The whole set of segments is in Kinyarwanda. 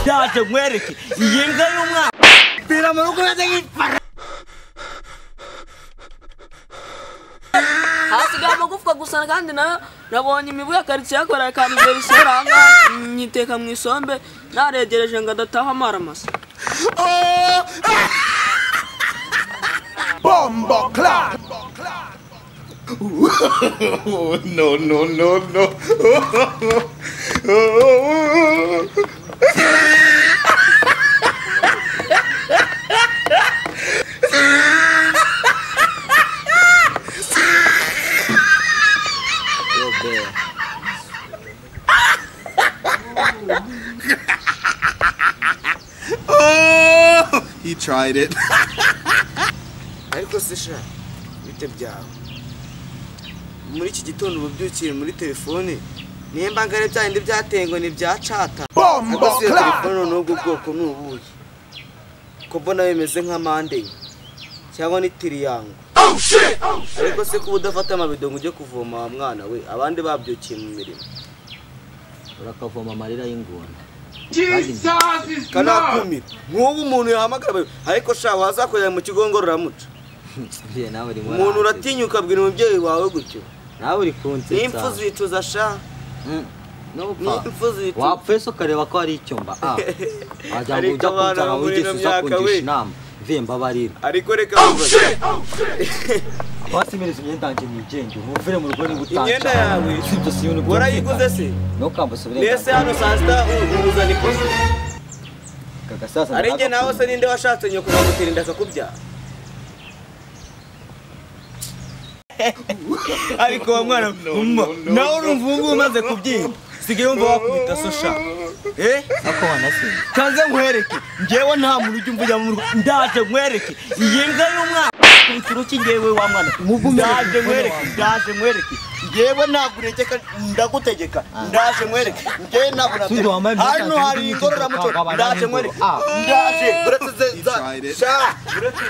Ndaje nkwereke iyi mbwa y'umwana pira mu rugo maze nk'ipara. Hasigaye amagufwa gusa kandi nayo nabonye imibu ya karitsiye yakora kaniveriseri aha ngaha nyiteka mu isombe naregereje ngo adataha amaramasa. Bombo clap. No, no, no, no. Oh, he tried it. Ariko se sha bite byawe muri iki gitondo ububyukiye muri telefone nimba ngare byandi byatengo ni byacata. Bombo clap. Telefone n'ubwo bwoko n'ubuye ko mbona bimeze nka mande cyangwa ni triangle. Oh shit. Oh shit. Ariko se kuba udafata amabido ngo ujye kuvoma wa mwana we abandi babyukiye mu mirimo urakavoma amarira y'ingona. Jesus is Lord. Nk'ubu umuntu yahamagara ariko sha wazakorera mu kigo ngororamuco. Umuntu uratinyuka abwira umubyeyi wawe gutyo. Nawe uri kunsetsa. N'impfu zicuza sha. N'impfu zicuza. Wapfa se ukareba ko hari icyo mba. Wajya ngo ujya kunzana wigeze uza kungisha inama. Mvuye mbabarira. Ariko reka Wasimereza imyenda yanjye nigenge umuvire mu rugo niba utanshaka. Imyenda yawe sibyo si ibintu warayiguze se? Ntukambuse uburenganzira. Mbese hano saa sita ubuzana ikosa. Kagasasa. Ari njye nawe se ninde washatse nyoko nkamutera inda akakubyara? Ariko wa mwana nawe urumva ubu ngubu umaze kubyimba sigaye wumva wakubita so sha. Ako wanasinze. Kanze nkwereke njyewe nta muntu ujya umvugira mu rugo ndaje nkwereke iyi mbwa y'umwana uturuki ngewe wa mwana ndaje nkwereke ndaje nkwereke ngewe ntabwo uregeka ndagutegeka ndaje nkwereke ngewe ntabwo nategeka hano hari ingororamuco ndaje nkwereke ndaje uretse sha uretse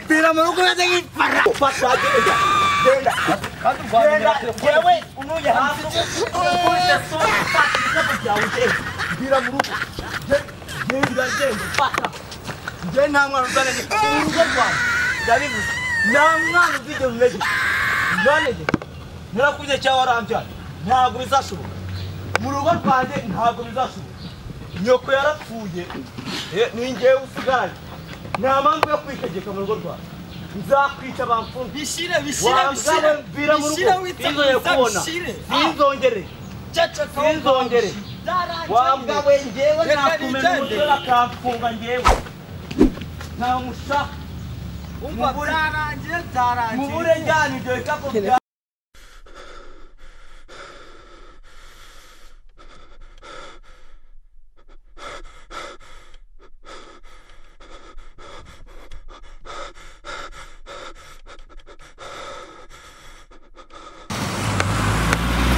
pira mu rugo maze nk'ipara fata genda genda genda ngewe unuye hanze ukubita so fata ibikapu byawe ugende pira mu rugo genda genda fata ngewe nta mwana uzana urugo rwawe ndabivuze nta mwana uzigera unegeka ntanegeka narakubye cyangwa warambyara ntabwo bizashoboka mu rugo rwanjye ntabwo bizashoboka nyoko yarapfuye ni ngewe usigaranye nta mpamvu yo kwitegeka mu rugo rwawe nzakwica bamfunga Bishire bishire bishire mvira mu rugo sinzongere kubona sinzongere sinzongere wambwa we ngewe nakumena umutwe bakamfunga ngewe nta mushaka umva byarangiye byarangiye mubure njyana ibyo bikapu bya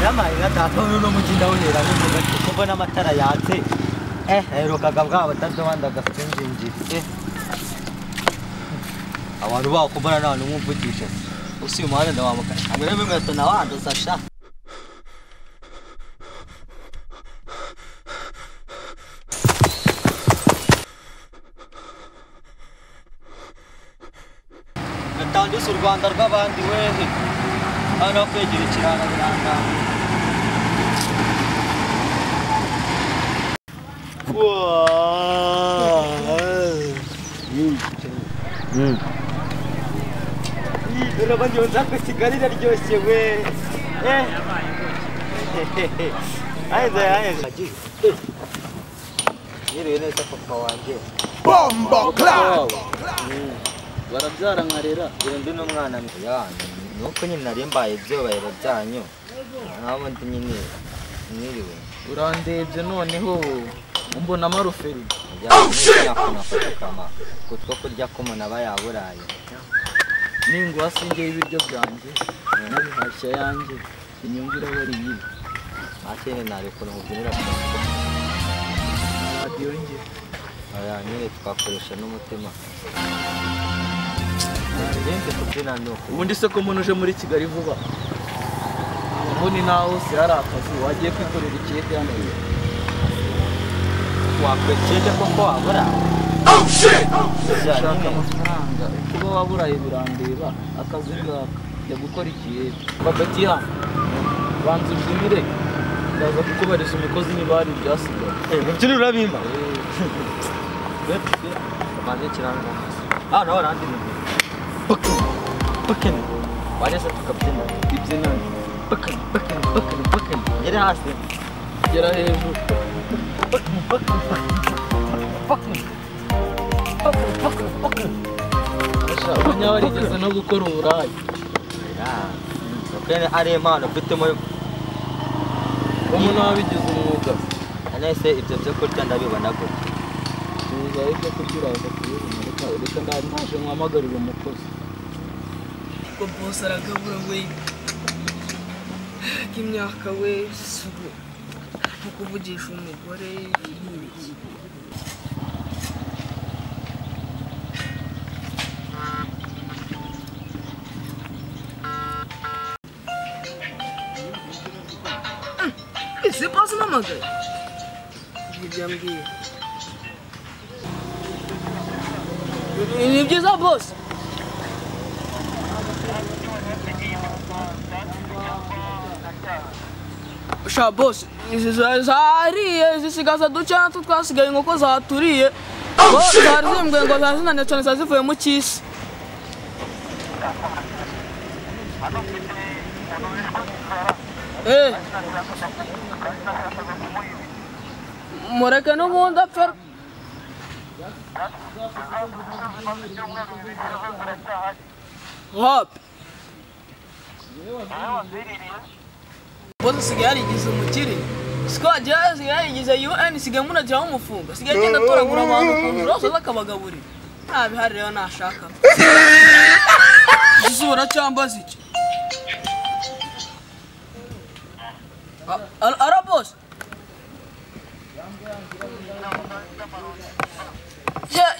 Yamaye nka data uno mujyi ndawuhera n'imboga kuko mbona amatara yatse aherukaga bwa batadohanda gafite injinjiri abantu bakumbana nta n'umwe umvugisha usi uyu muhanda ndawambuka ntabwo rero inkweto nawanduza sha. Natanduse u Rwanda rw'abandi wehe hano kwegera ikirara birangana. Urabona ko Kigali iraryoshye we. Yiriwe neza papa wanjye. Bombo clap. Barabyara nkarera ndi n'umwana nuko nyine nari mbaye ibyubahiro byanyu naho ndi nyine mwiriwe. Urandebye noneho umbona amaruferi. Kutwo kurya ko umuntu aba yaburaye. Ninguha sinjye ibiryo byanjye nabihashya yanjye inyumvira bari yibi. Akene nari ukuntu nkubyinira ku radiyo nge. Aya nyine twakoresha n'umutima. Ngenze kubyina nuko. Ubundi se ko umuntu uje muri Kigali vuba ubundi naho hose hari akazi wagiye kwikorera ikiyede hano. Wakwekede koko wabura. Oh shit. Shaka amafaranga kuba waburaye birandeba akazi ngaka jya gukora ikiyede babatiya banza ubyinire ndaza kukubariza umukozi niba hari ibyasigaye. Mubyinire urabimba. Banze kirango. Ah nawe arandirimba. Bakene bakene wanese tukabyina ibyina bakene bakene bakene bakene gera hasi gera hejuru bakene bakene bakene bakene bakene. Abanya barigeze no gukora uburaya. Bakene ari impano mfitemo umuntu wabigize umwuga. Nese ibyo byo kurya ndabibona gute? Tuza ibyo kurya uraza kubibona reka ndaje nkwamagarira umukozi. Ko boss aragabura we k'imyaka we subu kuvugisha umugore n'ibiki. Ese boss mpamagaye ibyo yambwiye ni byiza boss. Sha boss zariye zisigaza duke natwo twasigaye inkoko zaturiye zari zimbwiye ngo zari zinaniwe cyane zari zivuye mu cy'isi. Mureke n'ubundi apfe. Hapi boss asigaye yarigize umukire siko wagira asigaye yarigize UN isigaye munagiraho umufunga asigaye agenda atoragura abantu ku nzira hose akabagaburira nta bihari rero nashaka. Izuba cyambaza iki? Ara boss.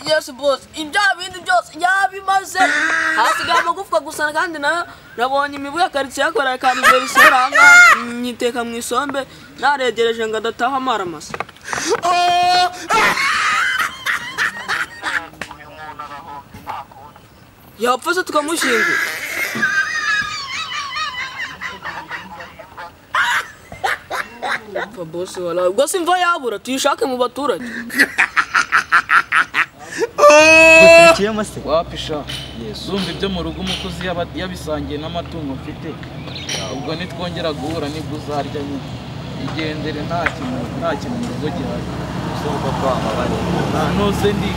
Yes boss, ibya bindi byose yabimaze hasigaye amagufwa gusa kandi nayo nabonye imibu ya karitsiye yakora ka aniveriseri aha ngaha nyiteka mu isombe naregereje ngo adataha amaramasa. Yapfa se tukamushyingura. Boss wala ubwo simva yabura tuyishake mu baturage. Wapisha yesu ibyo mu rugo umukozi yabisangiye n'amatungo mfite ubwo nitwongera guhura nibwo uzarya nyine igendere nta kintu mu rugo gihari. Usumva ko amabare nose ndi.